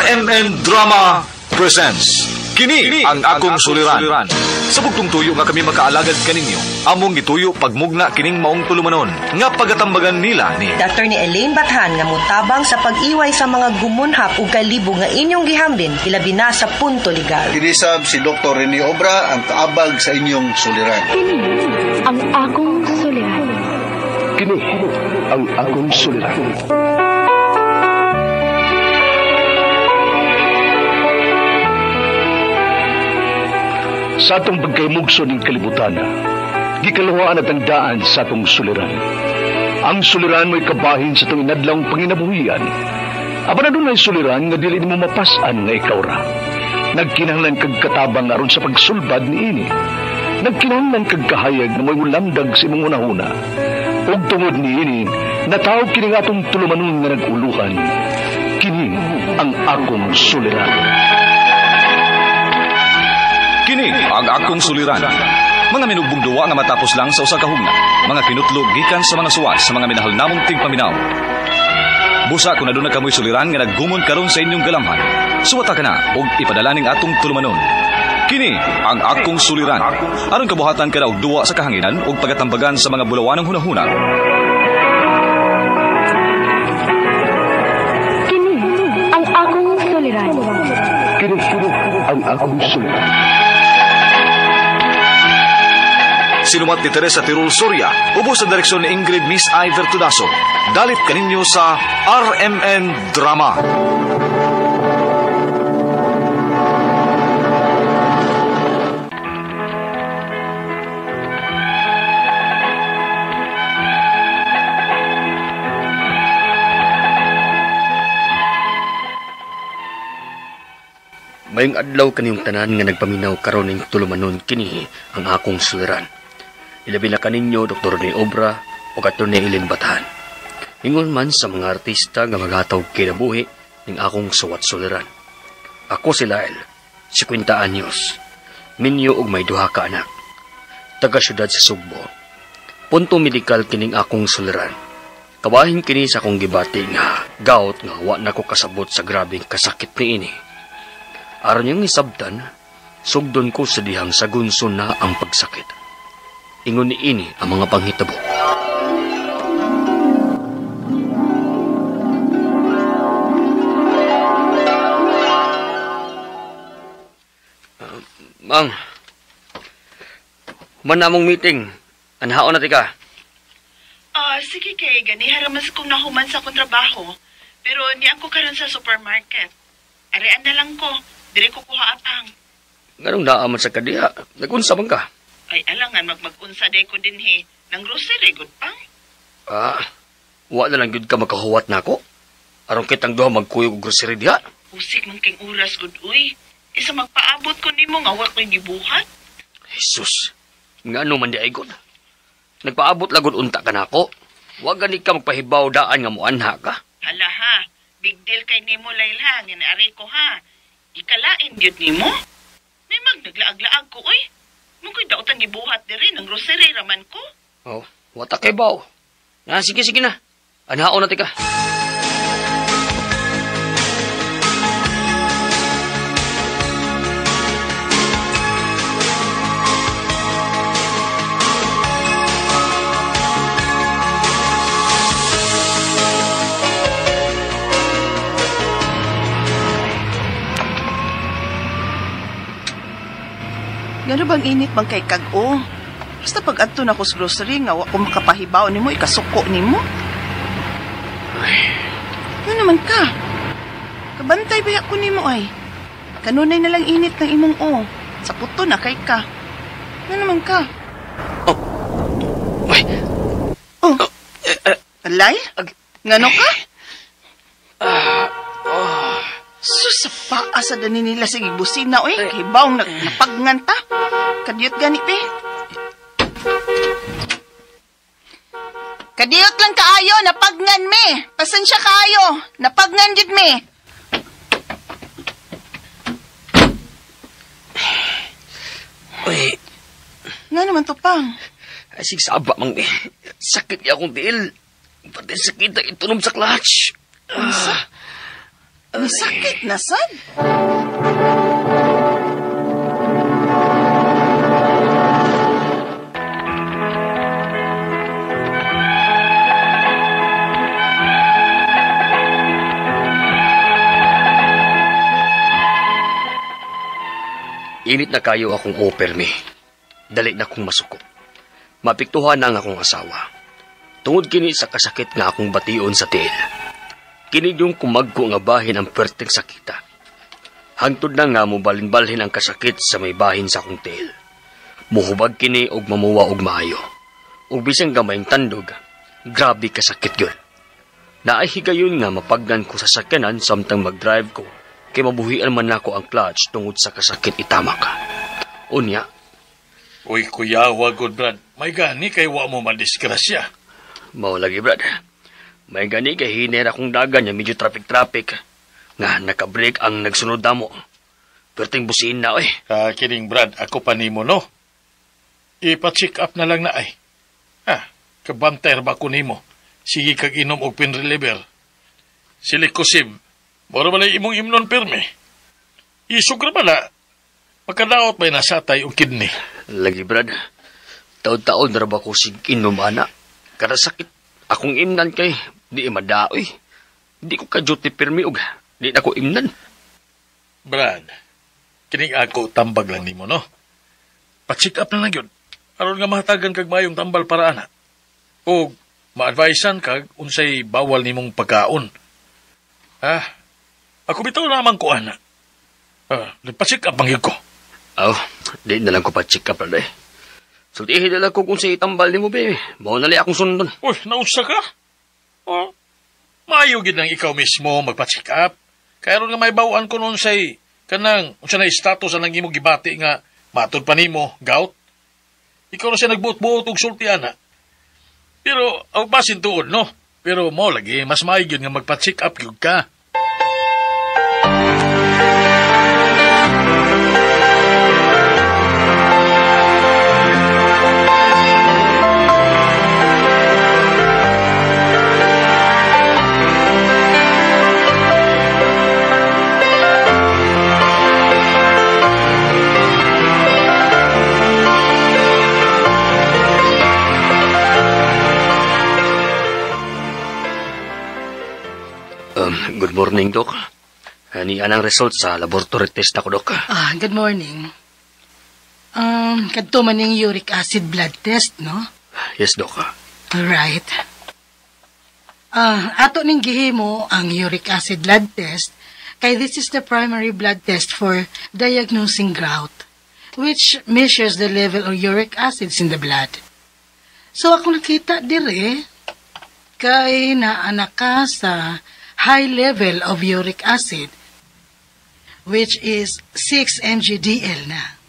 RMN Drama presents Kini ang akong suliran. Sa bugtong tuyo nga kami makaalagad kaninyo, among gituyo pagmugna kining maong tulumanon nga pagatambagan nila ni Attorney Elaine Bathan nga mutabang sa pag-iway sa mga gumunhap ug kalibo nga inyong gihambin ilabi na sa punto legal. Kinisab si Dr. Rene Obra ang kaabag sa inyong suliran. Kini ang akong suliran. Kini ang akong suliran. Sa atong pagkaymugso ng kalibutan, gikaluhaan at ang daan sa atong suliran. Ang suliran mo'y kabahin sa itong inadlang panginabuhian. Apan adunay suliran nga dili nimo mapas-an nga ikaw ra. Nagkinahanglan kag katabang aron sa pagsulbad niini. Nagkinahanglan kag kahayag na mo'y mulamdag sa imong hunahuna. Ug tungod niini, natawag kini nga atong tulumanon nga nag-uluhan. Kini ang akong suliran. Kini ang akong suliran. Mga minugbong duwa nga matapos lang sa usa ka hugna. Mga kinutlog gikan sa mga suwat sa mga minahal namong tigpaminaw. Busa kung aduna kamoy suliran nga naggumon karon sa inyong galamhan, suwata ka na og ipadala ning atong tulumanon. Kini ang akong suliran. Aron kabuhatan ka na og duwa sa kahanginan ug pagatambagan sa mga bulawanong hunahuna. Kini ang akong suliran. Kini ang akong suliran. Sinumat ni Teresa Tirul Soria, ubos sa direksyon ni Ingrid Miss I. Vertudaso. Dalit kaninyo sa RMN Drama. Mayong adlaw kaniyong tanan nga nagpaminaw karon ning tulumanon kini ang akong suliran. Ilabi na kaninyo Dr. Rene Obra o Attorney Elaine Bathan. Ingon man sa mga artista nga maghataw kinabuhi ning akong suwat suliran. Ako si Lyle, 50 anyos, minyo og may duha ka anak, taga syudad sa Sugbo. Punto medikal kining akong suliran. Kabahin kini sa akong gibati nga gout nga wa na ko kasabot sa grabeng kasakit niini. Aron niyang isabtan, sugdon ko sa dihang sagunso na ang pagsakit. Ingon ni ini ang mga panghitabo. Mang, man namong meeting. Anhaon na tika. Sige kay, ganiha raman sa kong nahuman sa akong trabaho. Pero niya ako karon sa supermarket. Arian na lang ko. Dire ko kuha apang. Nganong naaman sa kadiha? Nagunsa man ka? Ay, alangan, magmagunsa day ko din he. Nang grocery, good pang. Wa na lang gyud ka makahuwat na ako. Aron kitang duha magkuyog og grocery diha. Usik man kay oras, good uy. Isa magpaabot ko nimo nga wa ko'y gibuhat. Jesus, ngano man di ay god. Nagpaabot lagod unta ka nako. Wa gani ka magpahibaw daan nga muanha ka. Hala ha, big deal kay nimo Layla, nga naari ko ha. Ikalain gyud nimo. May magnaglaag-laag ko uy. Mungko'y daotang gibuhat diri ng grocery raman ko. Oh, wata kay baw. Na, sige, sige na. Anhaon na tika. Gano bang init bang kay kag-o? Basta pag adto na ko sa grocery nga wa ko makapahibaw nimo, ikasuko nimo. Ano naman ka? Kabantay ba ako nimo ay? Kanunay na lang init ng imong o. Sa puto na kay ka. Ano naman ka? Oh. Ay. Oh. Alay? Ngano ka? Sus, sa paa sa dani nila sige busina, oy. Hibaw, napagnganta. Kadiyot gani, pe. Kadiyot lang kaayo, napagnan me. Pasensya kaayo, napagnan gid me. Uy. Nga naman to, pang. Ay, sigsaba, mang. Sakit niya akong tiil. Pati sakit na itunom sa clutch. Unsa? Masakit na sad. Init na kayo akong offer me. Dali na kong masuko. Mapiktuhan na ang akong asawa. Tungod kini sa kasakit nga akong bation sa tiil. Kini yung kumagko nga bahin ang perteng sakita. Hangtod na nga mobalin-balhin ang kasakit sa may bahin sa akong tiil. Muhubag kini og mamuwa og maayo. Ug bisan gamayng tandog, grabe kasakit yun. Naay higayon nga mapagnan ko sa sakyanan samtang mag-drive ko. Kay mabuhian man nako ang clutch tungod sa kasakit itama ka. Unya. Uy, kuya, wagod, Brad. May gani kay wa mo madisgrasya. Mao lagi, Brad. May gani kay hinera kong dagan niya medyo traffic-traffic. Nga, nakabreak ang nagsunod damo. Perting busin na, oy. Kining, Brad, ako pa nimo, no? Ipa-check up na lang na, ay. Ha, kabantay ba ko nimo? Sige kag inom og pain reliever. Silikosib. Mura ba na imong imnon pirmi? Isog ra bala. Magkadaot ba'y nasatay o kidney? Lagi, Brad. Taon-taon na ba ko sig inom, ana? Kada sakit, akong imnan kay, di madaoy. Di ko ka-duty pirmi og di na ko imnan. Brad, kining ako tambag lang nimo, no? Pa-check up na lang yun. Aron nga mahatagan kag mayong tambal para ana. O ma-advisean kag unsay bawal nimong pagkaon. Ah, ako bitaw lamang ko, ana. Pa-check up ang ko. Aw, di na lang ko pa-check up na eh. Sultihin na lang ko kung sa itambal ni mo, be. Mao na akong sundon. Uy, nausa ka? Oh, maayo gid nang ikaw mismo magpa-check up. Kaya ron nga may bawaan ko noon say, kanang, unsa na status ang imong gibati nga matod pa nimo, gout. Ikaw na siya nagbuot-buot og sulti, ana. Pero, aw basin tuod, no? Pero mo lagi, mas maayo gyud nga magpa-check up gyud ka. Good morning, Doc. Ani anang result sa laboratory test ako, Doc. Ah, good morning. Kadto man yung uric acid blood test, no? Yes, Doc. All right. Ato ning gihimo ang uric acid blood test kay this is the primary blood test for diagnosing gout, which measures the level of uric acids in the blood. So ako nakita dire kay naanak ka sa high level of uric acid, which is 6 mg/dl na.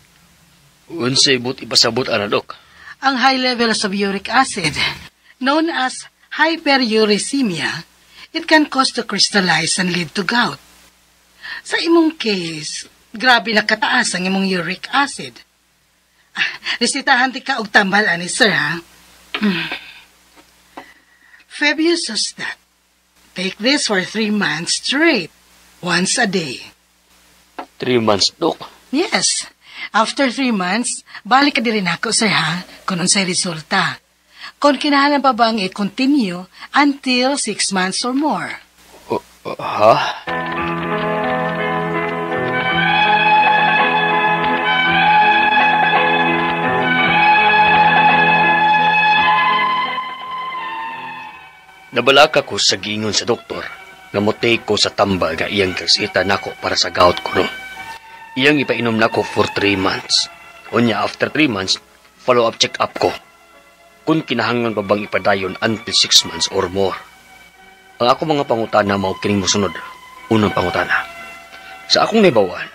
Unsay but ipasabot ana, Dok? Ang high levels of uric acid, known as hyperuricemia, it can cause to crystallize and lead to gout. Sa imong case, grabe na kataas ang imong uric acid. Resitahan di ka og tambal ani, sir, ha? Febuxostat. Take this for 3 months straight, once a day. 3 months, Dok? Yes. After 3 months, balik ka din ako, sir, ha? Kung unsay resulta. Kung kinahanglan pa bang i-continue until 6 months or more. Ha? Nabalaka ko sa giingon sa doktor nga motake ko sa tambal nga iyang reseta nako para sa gout ko no. Iyang ipainom nako for 3 months. Unya after 3 months, follow-up check-up ko. Kung kinahanglan pa bang ipadayon until 6 months or more. Ang ako mga pangutana mao kining mosunod. Unang pangutana. Sa akong naibawan,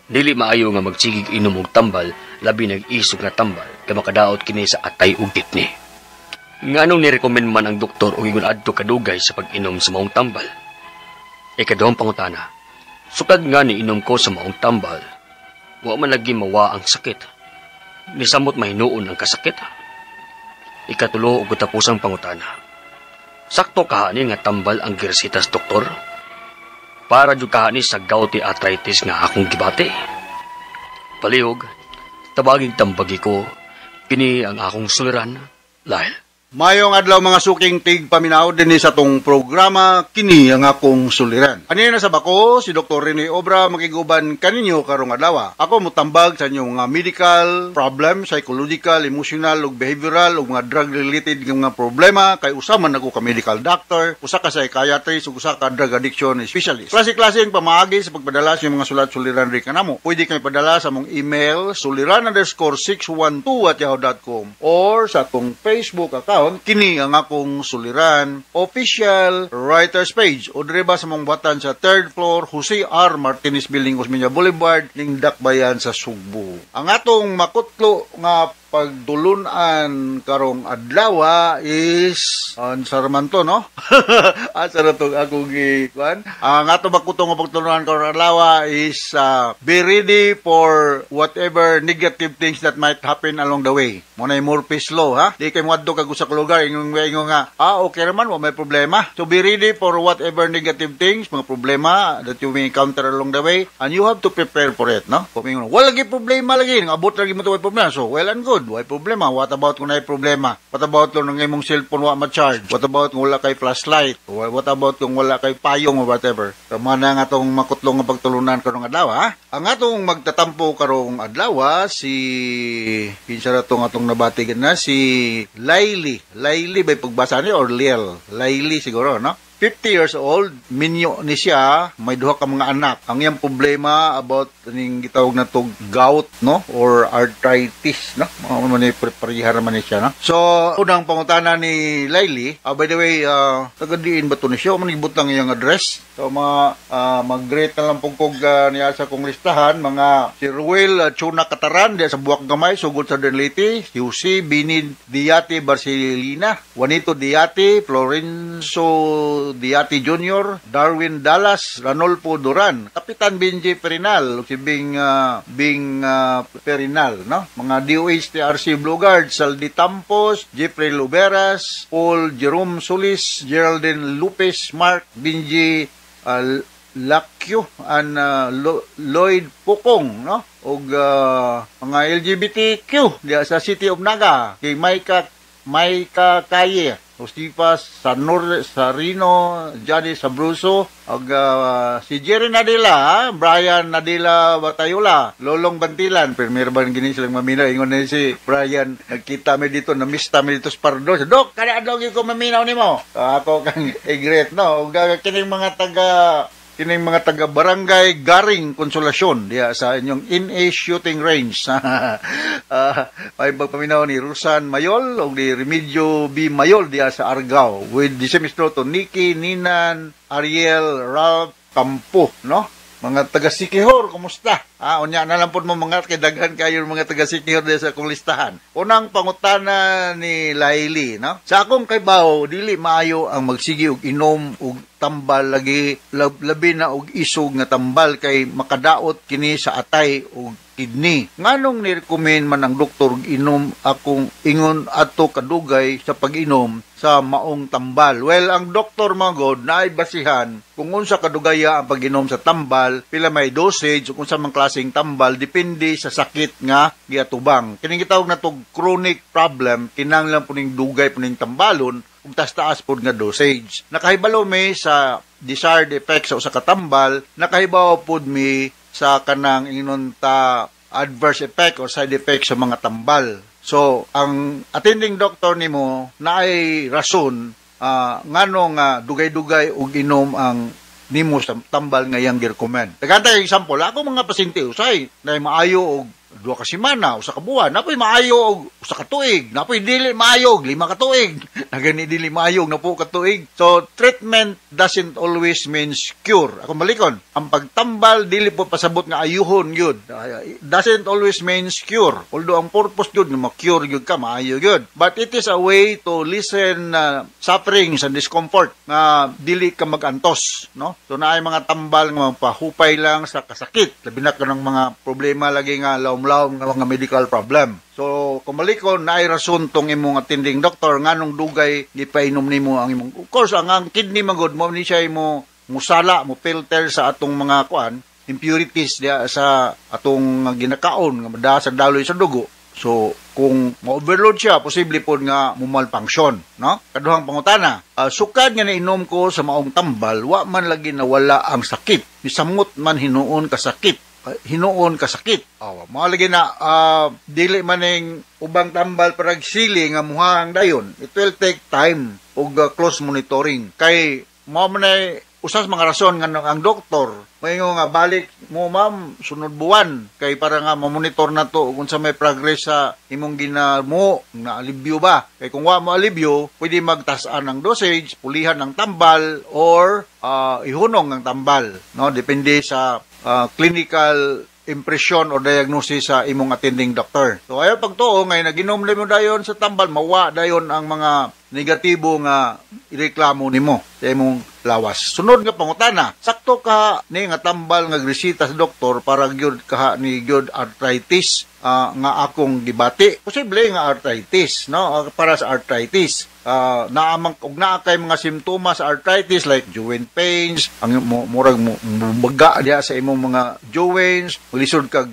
dili maayo nga magsigig inom og tambal labi nag-isog nga tambal kay makadaot kini sa atay ug kidney. Nganong nirecommend man ang doktor og ingon adto kadugay sa pag-inom sa maong tambal? Ikaduhang pangutana, sukad nga niinom ko sa maong tambal, wa man lagi mawa ang sakit. Nisamot mahinuon ang kasakit. Ikatulo og katapusang pangutana, sakto kahani nga tambal ang giresitas doktor? Para jud kahani sa gouty arthritis nga akong gibati. Palihog, tabagig tambagi ko, kini ang akong suliran, Lyle. Mayong adlaw, mga suking tig paminaw dinhi sa tong programa, kini ang akong suliran. Anina sa bako si Dr. Rene Obra, makiguban kaninyo karong adlaw. Ako mutambag sa inyong mga medical problem, psychological, emotional ug behavioral ug mga drug related nga mga problema kay usa man ako ka medical doctor, usa ka psychiatrist ug usa ka drug addiction specialist. Klase-klase ang pamaagi sa pagpadala sa inyong mga sulat suliran ri kanamo. Pwede kami padala sa among email suliran_612@yahoo.com or sa atong Facebook account, kini ang akong suliran official writers page, o dire ba sa mong buhatan sa third floor, Jose R. Martinez Building, Osmeña Boulevard, ning Dakbayan sa Sugbo. Ang atong makutlo nga pagdulunan karong adlaw is unsa man to, no? Asa na tong akong gikuan? Ang atong makutlo nga pagtulunan karong adlaw is be ready for whatever negative things that might happen along the way. Mo na Murphy's Law, ha? Di kay moadto kag usa ka lugar ingon ingon nga, ah, okay raman, wa may problema. So be ready for whatever negative things, mga problema that you may encounter along the way, and you have to prepare for it, no? Kung ingon, wala lagi problema lagi, abot lagi mo to way problema. So well and good, way problema. What about kung naay problema? What about kung ang imong cellphone wa ma-charge? What about kung wala kay flashlight? Or what about kung wala kay payong or whatever? So mao na nga atong makutlong nga pagtulunan karong adlaw, ha? Ang atong magtatampo karong adlaw, si kinsa ra tong atong nabati na si Laili. Laili ba pagbasa ni or Liel? Laili siguro, no? 50 years old, minyo ni siya, may duha ka mga anak. Ang iyang problema about ning gitawag na to gout, no? Or arthritis, no? Mga man ni pareha man ni siya, no? So, unang pangutana ni Laili, by the way, taga diin ba to ni siya? Man gibutang iyang address. So, mga mag-greet na lang pong kog niya sa kong listahan, mga si Ruel Chuna Kataran, diya sa Buwak Gamay, sugod sa Leyte, si Jose Binid Diate Barcelina, Juanito Diate, Florenzo Diate Jr., Darwin Dallas, Ranolfo Duran, Kapitan Benji Perinal, si Bing Bing Perinal, no? Mga DOH TRC Blue Guard, Saldi Tampos, Jeffrey Luberas, Paul Jerome Solis, Geraldine Lopez, Mark Benji Lakyo and Lloyd Pukong, no? Og mga LGBTQ diya sa City of Naga, kay Maika Maika Kaye, Josefa Sanur Sarino, Johnny Sabruso, ug si Jerry Nadila, ha? Brian Nadila Batayula, Lolong Bantilan, premier ba gini silang maminaw, ingon na si Brian, nagkita mi dito, namista mi dito sa Pardo. "Dok, kada adlaw gyud ko maminaw nimo." Ako kang i-greet, no? Ug kining mga taga Barangay Garing Consolacion diya sa inyong NA shooting range. Ay pagpaminaw ni Rusan Mayol ug ni Remigio B. Mayol diya sa Argao with the same to Nikki, Ninan, Ariel, Ralph Campo, no? Mga taga Siquijor, kumusta? Ah, unya na lang pod mo mga kay daghan kayo mga taga Siquijor diya sa akong listahan. Unang pangutana ni Laili, no? Sa akong kaybaw, dili maayo ang magsigi og inom og tambal lagi, labi na og isog nga tambal kay makadaot kini sa atay og kidney. Nganong ni-recommend man ang doktor og inom akong ingon ato kadugay sa pag-inom sa maong tambal? Well, ang doktor magod na ay basihan kung unsa kadugaya ang pag-inom sa tambal, pila may dosage ug unsa man klaseng tambal, depende sa sakit nga giatubang. Kining gitawag na tog chronic problem, kinahanglan po ning dugay po ning tambalon ug taas-taas pod nga dosage. Nakahibalo mi sa desired effect sa usa ka tambal, nakahibaw pod mi sa kanang ingnon ta adverse effect or side effect sa mga tambal. So, ang attending doctor nimo naay rason ngano nga dugay-dugay og inom ang nimo sa tambal nga iyang gi-recommend. Daghan example, ako mga pasyente usay na maayo og 2 ka semana, 1 ka buwan, napoy maayo og 1 ka tuig, napoy dili maayo og 5 ka tuig, nagani dili maayo og 10 ka tuig. So, treatment doesn't always means cure. Ako balikon, ang pagtambal dili po pasabot nga ayuhon yun. Doesn't always means cure. Although ang purpose yun, nga ma-cure yun ka, maayo yun. But it is a way to lessen sufferings and discomfort nga dili ka magantos, no? So naay mga tambal nga mapahupay lang sa kasakit. Labi na kanang mga problema lagi nga lawom-lawom nga mga medical problem. So, kung malikon, naay rason tong imong attending doctor nganong dugay gipainom nimo ang imong. Of course, ang kidney magod mo ni siya imo musala, mo filter sa atong mga kuan impurities diya sa atong ginakaon nga madaa sa daloy sa dugo. So kung ma-overload siya, posible pod nga mumalfunction, no? Kaduhang pangutana, sukad nga nainom ko sa maong tambal, wa man lagi nawala ang sakit. Misamot man hinuon kasakit. Hinuon kasakit. Mao lagi na dili man ning ubang tambal parag sili nga muhang dayon. It will take time ug close monitoring. Kay mao man ay usas mga rason nga ang doktor maingon nga balik mo ma'am sunod buwan kay para nga mamonitor na to kung sa may progress sa imong ginamo na alibyo ba. Kay kung wa mo alibyo, pwede magtas-an ng dosage, pulihan ng tambal or ihunong ng tambal, no? Depende sa clinical impression or diagnosis sa imong attending doctor. So ayaw pagtuo ngay naginom mo dayon sa tambal, mawa dayon ang mga negatibo nga ireklamo nimo sa imong lawas. Sunod nga pangutana, sakto ka ni nga tambal nga gresita sa doktor para gyud kaha ni gyud arthritis nga akong gibati. Posible nga arthritis, no? Para sa arthritis. Naamang og naa kay mga simptomas sa arthritis like joint pains, ang murag mubaga diha sa imong mga joints, lisod kag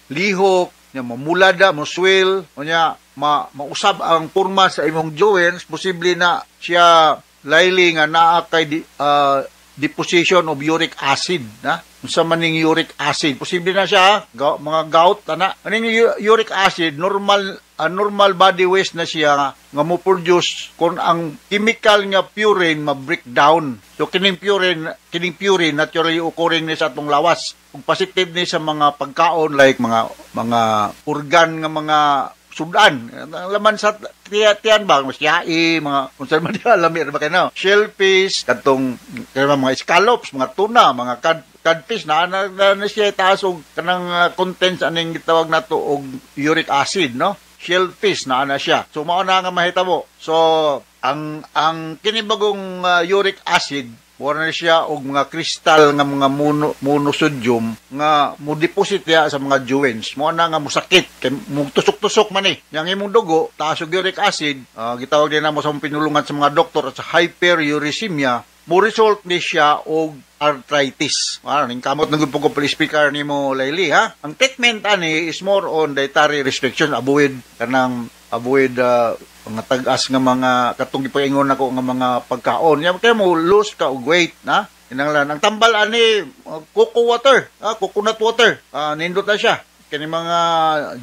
lihok, nya mamulada, mo swell, unya mausab ang porma sa imong joints, posible na siya layli nga naa kay deposition of uric acid, na unsa man ning uric acid, posible na siya mga gout ana. Aning uric acid normal body waste na siya nga mo produce kung ang chemical nga purine ma-breakdown. So kining purine naturally occurring ni sa atong lawas. Kung positive ni sa mga pagkaon like mga organ nga mga sudan, laman sa tiyan ba, mas yai, mga kung saan man diha lami ba kay no, shellfish, kadtong mga scallops, mga tuna, mga codfish na siya taas og kanang contents aning gitawag nato og uric acid, no? Shellfish na ana siya. So mao na nga mahitabo. So ang kini bagong uric acid wala na siya og mga kristal nga mga monosodium nga mo deposit diha sa mga joints. Mo na nga mosakit kay mo tusok-tusok man eh. Yang imong dugo taas og uric acid, gitawag din namo sa pinulungan sa mga doktor at sa hyperuricemia, mo result ni siya og arthritis. Ning kamot na gud po ko speaker nimo Layli, ha. Ang treatment ani is more on dietary restriction, avoid kanang avoid mga tag-as nga mga katong gipaingon nako nga mga pagkaon. Ya kay mo lose ka og weight, na. Kinahanglan ang tambal ani coco water, coconut water. Nindot na siya. Kini mga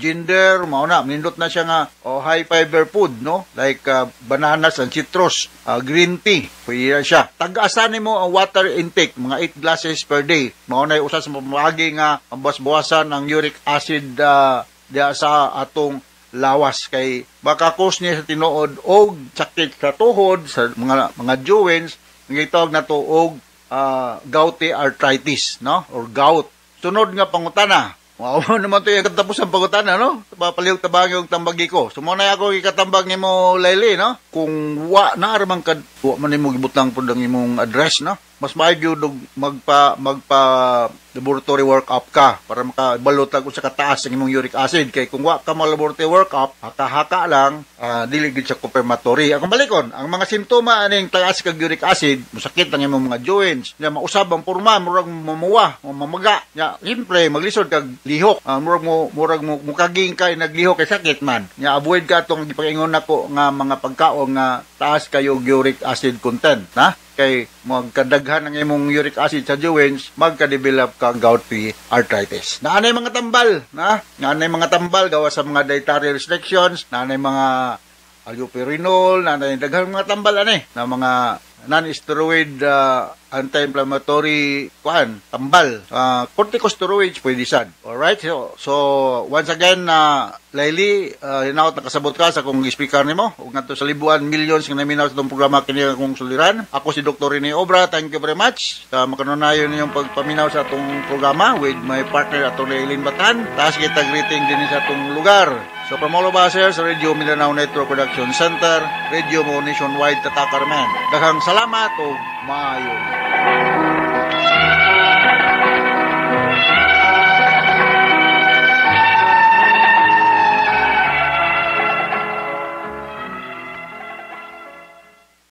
ginger mao na nindot na siya nga high fiber food, no? Like bananas and citrus, green tea, pwede na siya. Tag-asan nimo ang water intake, mga 8 glasses per day. Mao na usa sa pamaagi nga mabawas-bawasan ang uric acid diha sa atong lawas kay baka cause niya sa tinuod og sakit sa tuhod, sa mga joints, ang gitawag nato og gouty arthritis, no? Or gout. Sunod nga pangutana. Wow, naman to yung katapos ang pangutana, no? Papalihog tabang yung tambagi ko. So, muna ako ikatambag ni mo, Layli, no? Kung wa na aramang kad, wa man nimo gibutang pod ang imong address, no? Mas maayo gyud magpa laboratory workup ka para makabalot kung sa kataas ang imong uric acid. Kay kung wa ka ma laboratory workup, haka-haka lang, dili gyud siya confirmatory. Akong balikon, ang mga simptoma aning taas kag uric acid, masakit ang imong mga joints, nya mausab ang porma, murag mamuwa, mamaga. Nya siyempre maglisod kag lihok, murag mo mukaging kay naglihok kay sakit man. Nya avoid ka atong gipaingon nako nga mga pagkaon nga taas kayo uric acid content, na? Kay magkadaghan ang imong uric acid sa joints, magka-develop ka gouty arthritis. Naanay mga tambal, na? Naanay mga tambal gawa sa mga dietary restrictions, naanay mga allopurinol, naanay daghang mga tambal ani na mga non-steroid anti-inflammatory kuan tambal, corticosteroids pwede sad. Alright, so once again Layli, hinaot nakasabot ka sa akong speaker nimo ug ngadto sa libuan millions nga naminaw sa itong programa kini akong suliran. Ako si Dr. Rene Obra. Thank you very much sa makanunayon ninyong pagpaminaw sa atong programa with my partner Atty. Eileen Batan. Taas kita greeting din sa atong lugar. So from all of us here sa Radio Mindanao Network Production Center, Radio Mo Nationwide, Tatakarmen. Daghang salamat ug maayo.